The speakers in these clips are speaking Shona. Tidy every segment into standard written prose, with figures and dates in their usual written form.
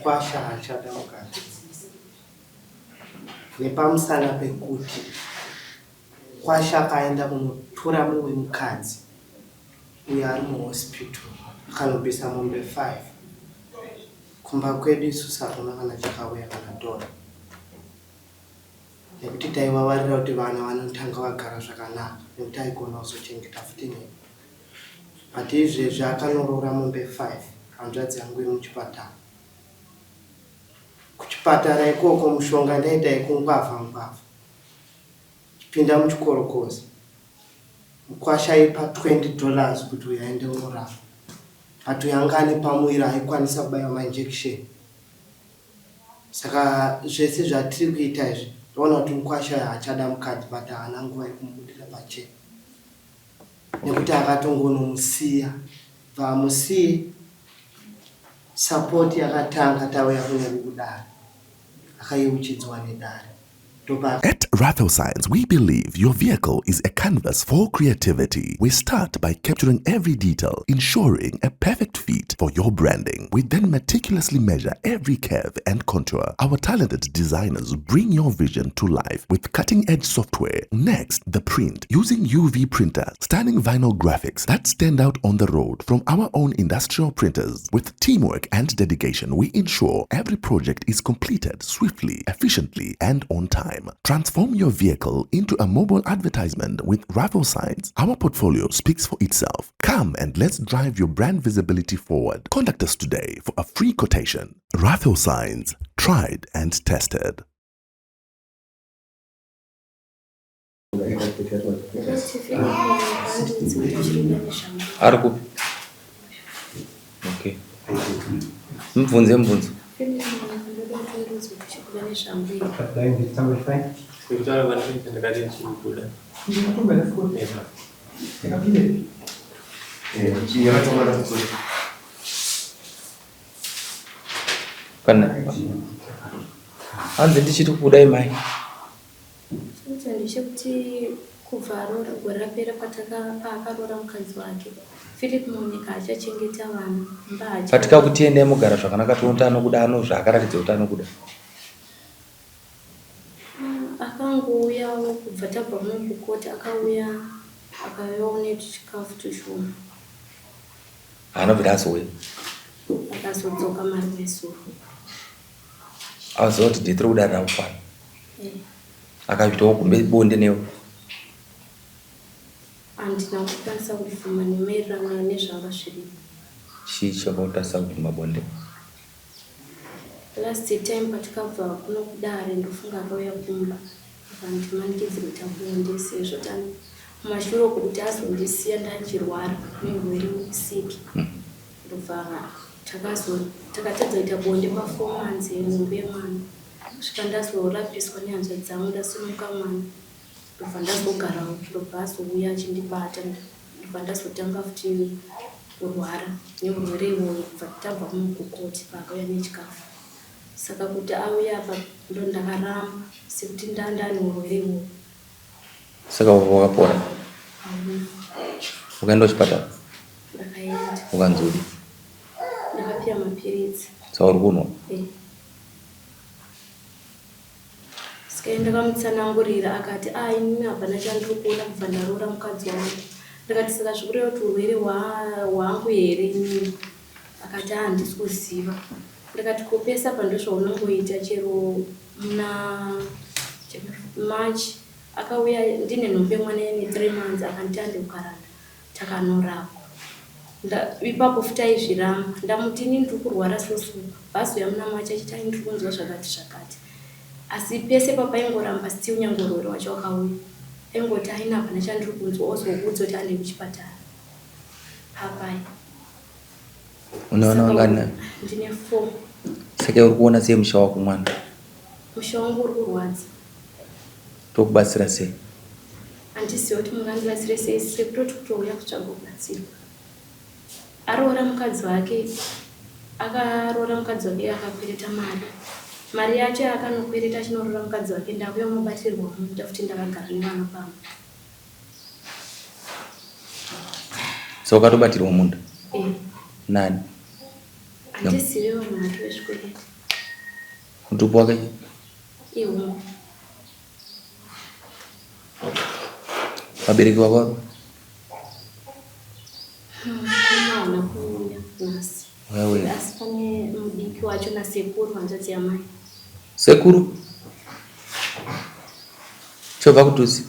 Mukwasha haachada mukadzi nepamusana pekuti Kwasha akaenda kunotora mumwe mukadzi uyo ari muhospital akanobvisa mombe 5. Kumba kwedu isusu hakuna kana chakauya kana dhora nekuti taivavarira kuti vana vanotanga vagara zvakanaka nekuti aigona kuzochengeta futi neni. But izvezvi akanoroora mombe 5 hanzvadzi yangu iri muchipatara. Kuchipatara ikoko mushonga ndaita yekungwavha ngwavha. Chipinda muchikorokoza. Mukwasha aipa 20 dollars kuti uyu aende unorapwa. But uyu anga ane pamuviri aikwanisa kubaiwa mainjection. Saka zvese zvatiri kuita izvi ndoona kuti mukwasha uyu haachada mukadzi but haana nguva yekumubudira pachena. Nekuti akatongonomusiya. Bva amusiye support yakatanga tauya kuneku kudare. Akayeuchidzwa nedare. At Rafael Signs, we believe your vehicle is a canvas for creativity. We start by capturing every detail, ensuring a perfect fit for your branding. We then meticulously measure every curve and contour. Our talented designers bring your vision to life with cutting-edge software. Next, the print using UV printers, stunning vinyl graphics that stand out on the road from our own industrial printers. With teamwork and dedication, we ensure every project is completed swiftly, efficiently, and on time. Transform your vehicle into a mobile advertisement with Raffle Signs. Our portfolio speaks for itself. Come and let's drive your brand visibility forward. Contact us today for a free quotation. Raffle Signs, tried and tested. Ari kupi? Okay. Mubvunze mubvunzo. Kana hanzi ndichiri kudai mai. Chikuita ndechekuti kubva aroora gore rapera pataka paakaroora mukadzi wake Philip Monica haachachengeta vana mumba haacha Patikakuti endai mogara zvakanaka tione kuti anokuda ano zvaakaratidza kuti anokuda. Ah, akangouyawo kubva tabva kuno kukoti akauya akauyawo netuchikafu tushoma. Haana kubvira azouya. Akazodzoka marimwe zuro. Aziva kuti date rokuda rina kukwana. Akaitawo kumbe bonde newe. Handina kukwanisa kubvuma nemaererano nezvanga zviripo. Chii chakautasa kubvuma bonde? Last time patikabva kuno kudare ndofunga akauya kumba akandimanikidzira kuita bonde sezvo tani kumashure uko kuti azondisiya ndachirwara nehurwere hwesiki. Ndobva takazo takatadza kuita bonde pa four months yenhumbu yemwana kusvika ndazorapiswa nehanzvadzi dzangu ndasununguka mwana ndobva ndazogarawo ndobva azouya achindibata ndobva ndazotanga futi kurwara neurwere ihwohwo kubva tabva kumukokoti paakauya nechikafu saka kuti auye apa ndo ndakaramba sekuti ndandane urwere ihwohwo Saka wakapora? Hauna. Ukaenda kuchipatara? Ndakaenda. Ukanzi udi? Ndakapiwa mapiritsi. Saka uri kunwa? Eh. Saka ndakamutsanangurira akati ah inini hapana chandiri kuona kubva ndaroora mukadzi wangu. Ndakati saka zvikureva kuti urwere hwangu here inini? Akati ah handisi kuziva. Ndakati ko pese apa ndozvaunongoita chero muna March akauya ndine nhumbu yemwana ine 3 months akanditi ande kukaranda takanorapwa. Ipapo futi aizviramba ndamuti ini ndiri kurwara so so bhazi uya muna March achiti ai ndiri kunzwa zvakati zvakati asi pese papaingoramba still nyange urwere wacho wakauya aingoti aina hapana chandiri kunzwa ozokuudza kuti ande kuchipatara papai. Une vana vangani? Ndine 4. Saka uri kuona sei musha wako mwana? Musha wangu uri kurwadza. Tokubatsira sei? Handizivi kuti mungandibatsire sei sekutoti kutouya kutsvaga kubatsirwa. Aroora mukadzi wake, akaroora mukadzi wake akakwereta mari. Mari yacho yaakanokwereta achinoroora mukadzi wake ndakuya kunobatirwa munda futi ndakagara nevana pamba. So wakatobatirwa munda? Eh. Nani? Handizive vanhu vake vezvikwereti. Mutupo wake Ihungu. Vabereki vako vari? Mukoma haana kuuya nhasi. Vauya. Asi pane mudiki wacho nasekuru hanzvadzi yamai. Sekuru? Chobva kudhuze.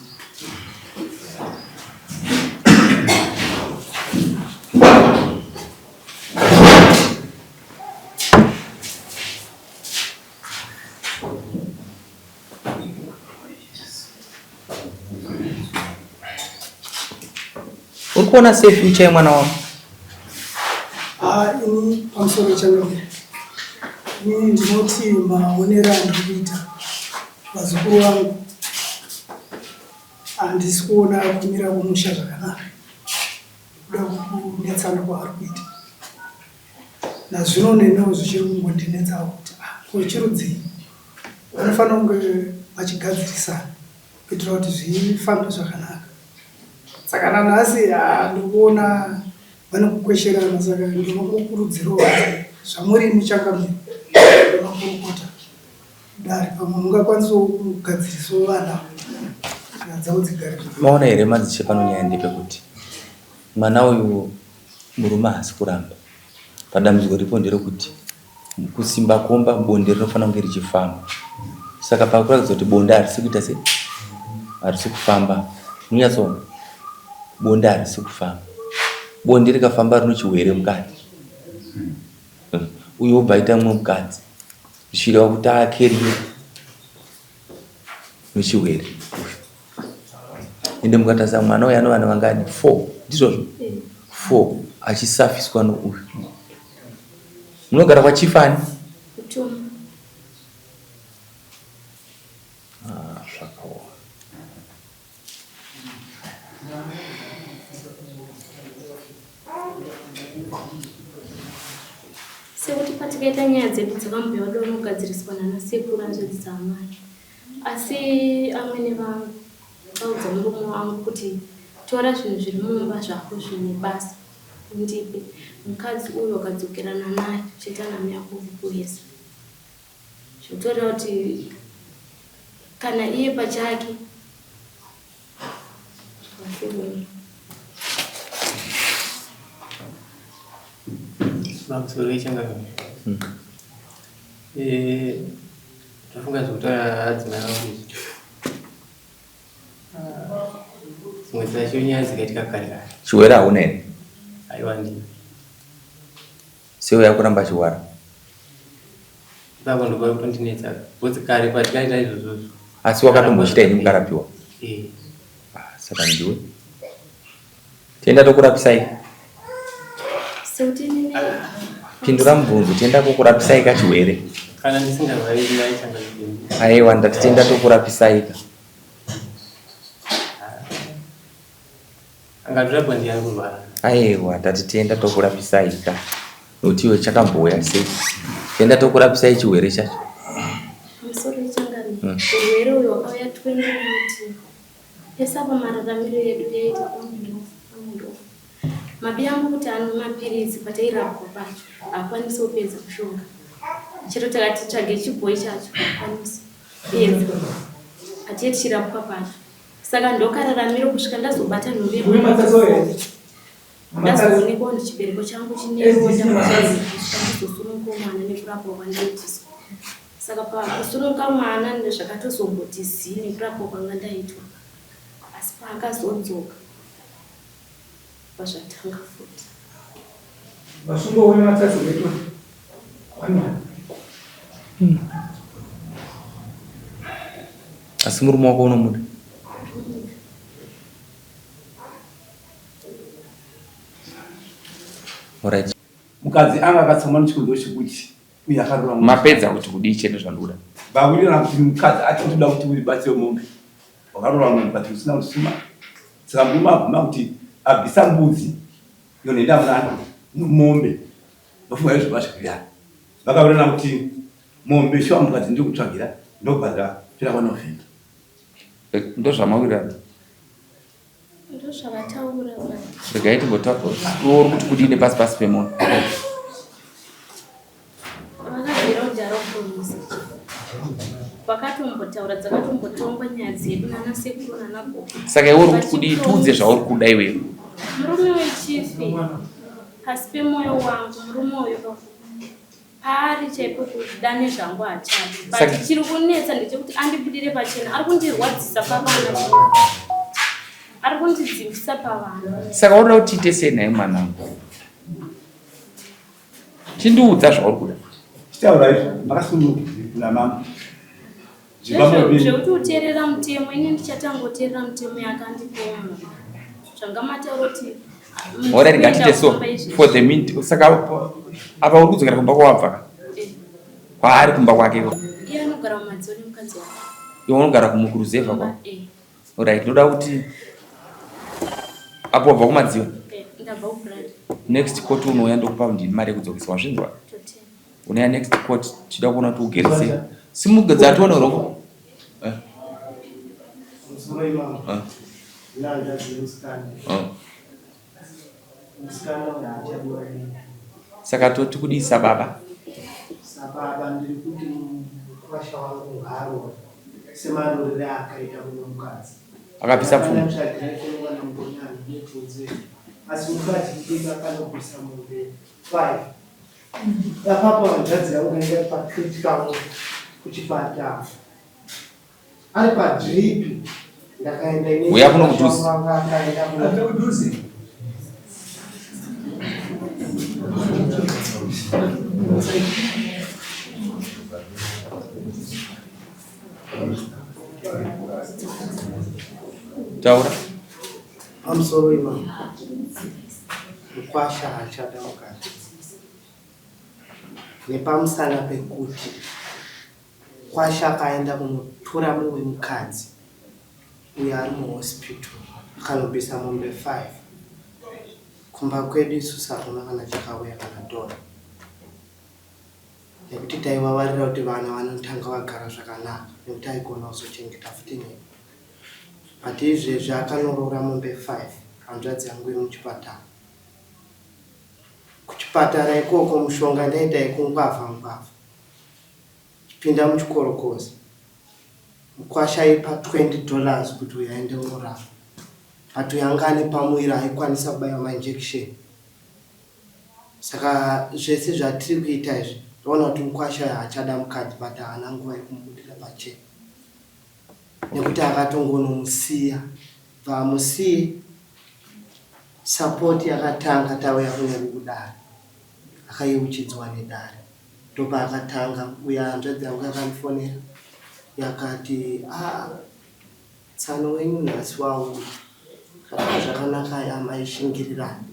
Uri kuona sei future yemwana wako? Ah, ini pamusoro changamire. Ini ndinoti maonero andiri kuita vazukuru vangu handisi kuona kumira kumusha zvakanaka nekuda kwekunetsana kwavari kuita. Nazvino neniwo zvichiri kungondinetsawo kuti ah, ko chirudzii vanofanira kunge vachigadzirisana kuitira kuti zvifambe zvakanaka. Saka nanhasi ah, ndikuona vane kukwesherana saka ndinokukurudzirawo kuti zvamuri imi changamire nemakurukota dare pamwe mungakwanisawo kugadzirisawo vana nyaya dzavo dzigare zvakanaka. Maona here madzishe pano nyaya ndepekuti mwana uyu murume haasi kuramba. Padambudziko ripo nderekuti kusimba komba bonde rinofanira kunge richifamba. Saka pakuratidza kuti bonde harisi kuita sei? Harisi kufamba. Munyatsoona? Bonde harisi kufamba. Bonde rikafamba rinochihwere mukati. Uyu wobva aita mumwe mukadzi. Zvichireva kuti akerire nechihwere uyu. Ende mukatarisa mwana uyu anovana vangani? 4. Ndizvozvo? 4 achisafiswa nouyu. Munogara kwachief ani? Kutuma. Ah, zvakaoma. Sekuti patikaita nyaya dzedu dzakambuya vada unogadziriswa nana sekuru hanzvadzi dzaamai. Asi amwene vangu vakaudza murume wangu kuti tora zvinhu zviri mumba zvako zvine basa undipe. Mukadzi uyu wakadzokerana naye uchiita nami yako kuyesa. Zvotoreva kuti kana iye pachake vafemunhu. Pamusoro yechangamire. Eh, ndofunga zvekutaura adzimai vangu izvi. Ah, dzimwe dzacho nyaya dzikaitika kare kare. Chiwere hauna here? Aiwa ndina. Sei uya kuramba achiwara? Ipapo ndipo pari kutondinetsa because kare patikaita izvozvozvo. Asi wakatombochita ini mukarapiwa? Eh. Ah, saka ndiwe. Tienda tokurapisai. Sekuti inini Pindura mubvunzo, tienda kokurapisai kachihwere. Kana ndisingarwari ndaichanga. Aiwa ndati tienda tokurapisai ka. Angatorapwa ndiani kurwara? Aiwa ndati tienda tokurapisai ka. Nokuti iwe chakambouya sei? Tienda tokurapisai chihwere chacho. Pamusoro yechangamire. Urwere uyu wakauya 2019. Pese apa mararamiro edu yaita on and off, on and off. Mabi angu kuti anwe mapiritsi patairapwa pacho haakwanisi kupedza mushonga. Chero takati tsvage chibhoyi chacho haakwanisi kupedza. Atiye tichirapwa pacho. Saka ndokararamiro kusvika ndazobata nhumbi yemwana. Ndazoonekwa kuti chibereko changu chine ronda kusvika ndizosununguka mwana nekurapwa kwandaitiswa. Saka pakusununguka mwana ndozvakatozomboti zii nekurapwa kwanga ndaitwa. Asi paakazodzoka pazvatanga futi. Vasungwa wena matadzi wetu. One. Asi murume wako unomuda? Alright. Mukadzi anga akatsamwa nechikonzero chekuti uye akarora mombe. Mapedza kuti kudii chete zvandoda. Vawirirana kuti mukadzi ati ndoda kuti uribatsire mombe. Wakarora mombe but usina kusuma. Saka murume abvuma kuti abvisa mbudzi yonhenda mwana mombe. Ndofunga izvo vazviwirirana. Vakawirirana kuti mombe shuwa mukadzi ndikutsvagira ndobhadhara pera kwaNovember. Ndozvamawirirana. Ndozvavataura baba. Regai timbotaura. Uri kuti kudii nepasi pasi pemunhu? Ari kupromisa vakatombotaura dzakatombotongwa nyaya dzedu nana sekuru nana gogo. Saka iwe uri kuti kudii? Tiudze zvauri kuda iwewe. Murume wechifi pasi pemoyo wangu murume uyu paari chaipo kuda nezvangu hachadi but chiri kunetsa ndechekuti andibudire pachena ari kundirwadzisa pavana ari kundidzimbisa pavana. Saka unoda kuti tiite sei naye mwanangu? Chindiudza zvauri kuda. Chitaura izvi makasununguka kuna mama. Zvekuti uteerera mutemo ini ndichatangoteerera mutemo yakandipawo munhu. Zvanga mataura kuti ah, Alright, ngatiite so for the minute. Saka apa uri kudzokera kumba kwawabva ka? Eh. Kwaari kumba kwake. Iye anogara mumadziwa nemukadzi wake. Iwe unogara kumukuruzevha kwa? Eh. Alright, ndoda kuti apo wabva kumadziwa. Eh, ndabva kubrand. Next court unouya ndokupa ndini mari yekudzokesa wazvinzwa? Totenda. Unouya next court tichida kuona kuti ugere sei. Simudza tione roko. Eh. Musoro imamo. Eh. Ndandazi musikana. Eh. Musikana uyu haachadiwa neni. Saka toti kudii sababa? Sababa ndiri kuti mukwasha wangu ngaarore semarorere aakaita mumwe mukadzi. Akabvisa pfuma. Tsvagirai kunowana ngonyana netudze. Asi mukadzi ndika akanobvisa mombe 5. Apapo hanzvadzi yangu yainga pacritical kuchipatara. Ari padrip ndakaenda ini. Uya kuno kudhuze. Akaenda kuno. Kudhuze. Taura. Pamusoro imamo. Mukwasha haachada mukadzi. Nepamusana pekuti Kwasha akaenda kunotora mumwe mukadzi uyo ari muhospital akanobvisa mombe 5. Kumba kwedu isusu hakuna kana chakauya kana dhora nekuti taivavarira kuti vana vanotanga vagara zvakanaka nekuti aigona kuzochengeta futi neni. But izvezvi akanoroora mombe 5 hanzvadzi yangu iri muchipatara. Kuchipatara ikoko mushonga ndaita yekungwavha ngwavha. Chipinda muchikorokoza. Mukwasha aipa 20 dollars kuti uyu aende unorapwa. But uyu anga ane pamuviri aikwanisa kubaiwa mainjection. Saka zvese zvatiri kuita izvi ndoona kuti mukwasha uyu haachada mukadzi but haana nguva yekumubudira pachena. Nekuti akatongonomusiya. Bva amusiye support yakatanga tauya kuneku kudare. Akayeuchidzwa nedare. Ndopaakatanga uya hanzvadzi yangu yakandifonera yakati ah tsano wenyu nhasi wauya kana zvakanaka amai shingirirani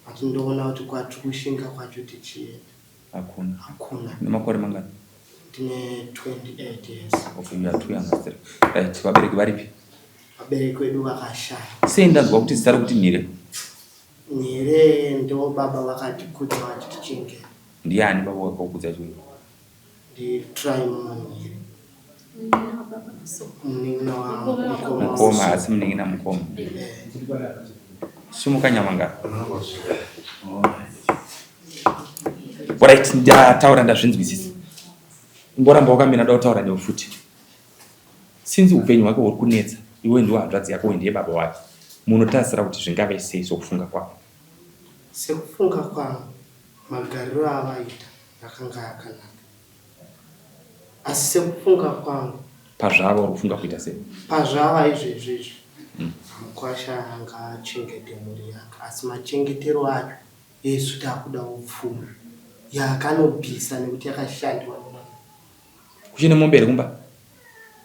but ndoona kuti kwatiri kushinga kwacho tichienda Hakuna. hakuna. Nemakore mangani? Ndine 28 years. Okay, you are too young still. Right, vabereki varipi? Vabereki vedu vakashaya. Sei ndanzwa kuti zita rekuti Nhire? Nhire ndo baba vakatikudza vachitichengeta. Ndiani baba vakakukudza chiuno? Ndi Trymore Nhire. Munin'ina wangu. Mukoma asi munin'ina mukoma. Simuka nyamangara. Alright, ndataura ndazvinzwisisa. Imboramba wakamira ndoda kutaura newe futi. Since hupenyu hwake huri kunetsa, iwe ndiwe hanzvadzi yake uye ndiye baba wake. Munotarisira kuti zvingave sei sokufunga kwako? Sekufunga kwangu, magariro avaita akanga akanaka. Asi sekufunga kwangu. Pazvava uri kufunga kuita sei? Pazvava izvezvi izvi, mukwasha anga achengete mhuri yake asi machengetero acho isu takudawo pfuma yaakanobvisa nekuti yakashandiwa nemwana. Kuchine mombe here kumba?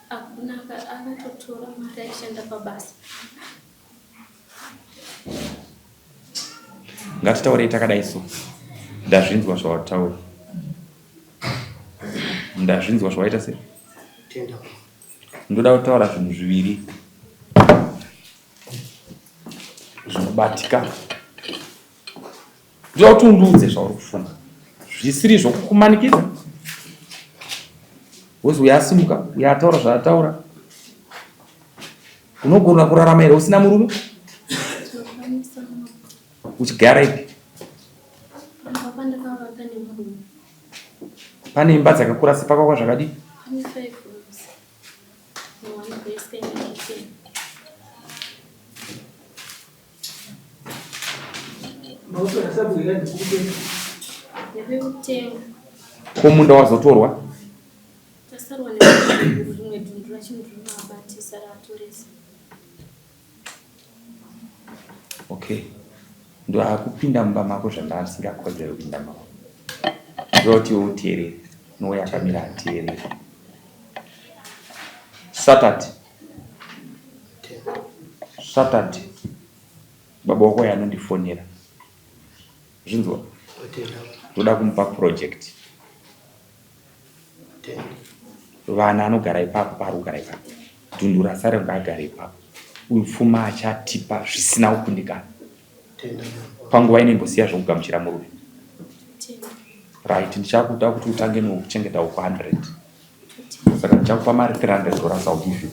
Hakuna, akatotora mari aishanda pabasa. Ngatitaurei takadai so. Ndazvinzwa zvawataura. Ndazvinzwa zvawaita sei? Tenda. Ndoda kutaura zvinhu zviviri zvinobatika. Ndoda kuti undiudze zvauri kufunga zvisiri zvokukumanikidza. Wozi uyo asimuka, uyo ataura zvaataura. Unogona kurarama here usina murume? Uchigara ipi? Pane imba dzakakura sepakakwa zvakadii? Pane 5 rooms. One basement kitchen. Ko munda wazotorwa? Tasarwa nerimwe dundu racho ndinoabatisa raatoresa. Okay. Ndoakupinda mumba mako zvandasingakodzeri kupinda mako. Ndoti uteerere. Nouya akamira ateerere. Saturday. Saturday. Baba wako yanondifonera. Zvinzwa? Ndoda kumupa project. Vana anogara ipapo paari kugara ipapo. Dhundu rasare ngaagare ipapo. Uyu pfuma achatipa zvisina kukundikana. Panguva ino imbosiya zvekugamuchira murume. Right, ndichakuda kuti utange nekuchengeta huku 100. Saka ndichakupa mari 300 dollars I'll give you.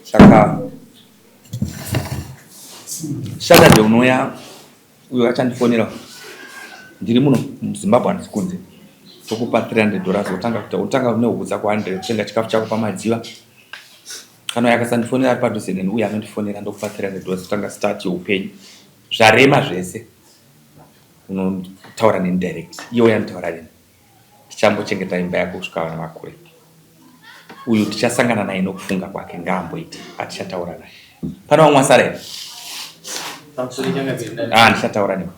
Saka Saturday unouya uyo achandifonera ndiri muno muZimbabwe handisi kunze tokupa 300 dollars wotanga kuita wotanga nehuku dzako 100 kutenga chikafu chako pamadziva kana uyo akasandifonera ari padhuze neni uye anondifonera ndokupa 300 dollars kutanga start yeupenyu zvarema zvese unotaura neni direct iye uya anotaura neni tichambochengeta imba yako kusvika vana vakure uyu tichasangana naye nokufunga kwake ngaamboite atichataura naye pane vamwe vasara here ah, ndichataura newe.